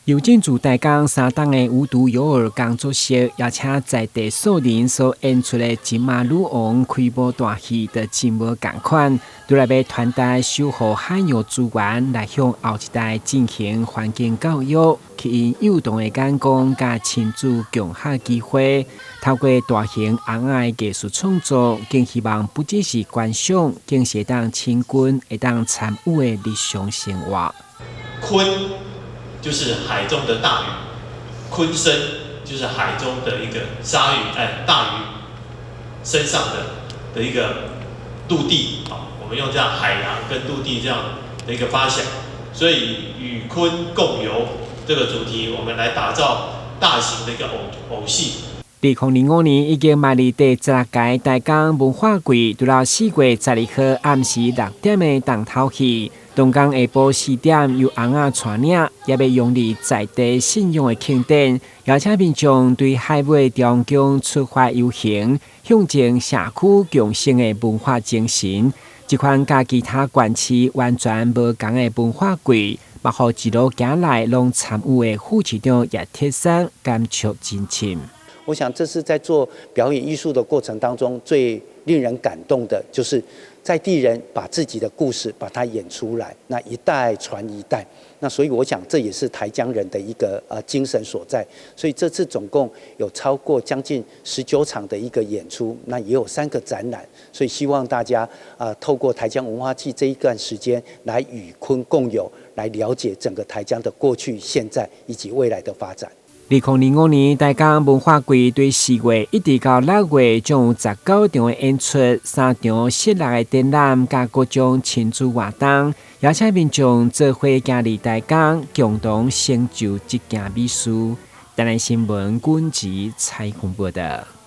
由進駐台江三冬的無獨有偶工作室，邀請在地素人所演出的金馬女王開幕大戲，就真無仝款。除來欲傳達守護海洋資源，來向後一代進行環境教育，吸引幼童的眼光，佮親子共學機會。透過大型尪仔的藝術創作，更希望不只是觀賞，更是會當親近、會當參與的日常生活。鯤就是海中的大魚，鯤鯓就是海中的一個鯊魚，哎，大魚身上的一個陸地啊，我們用這樣海洋跟陸地這樣的一個發想，所以與鯤共遊這個主題，我們來打造大型的一個偶戲。2025年已經邁入第16屆台江文化季，除了4月12號暗時6點的重頭戲，當天下晡4點由尪仔帶領，也欲融入在地信仰的慶典，邀請民眾對海尾中宮出發遊行，象徵社區共生的文化精神。這款佮其他縣市完全無仝的文化季，嘛予一路行來攏參與的副市長葉鐵珊感觸真深。我想這是在做表演藝術的過程當中最令人感動的，就是在地人把自己的故事把它演出來，那一代傳一代。那所以我想這也是台江人的一個精神所在。所以這次總共有超過將近19場的一個演出，那也有3個展覽。所以希望大家透過台江文化季這一段時間來與鯤共遊，來了解整個台江的過去、現在以及未來的發展。2025年台江文化季對4月一直到6月，將有19場的演出，3場室內的展覽，佮各種親子活動，邀請民眾做伙行入台江，共同成就這件美事。台南新聞軍籍採訪報道。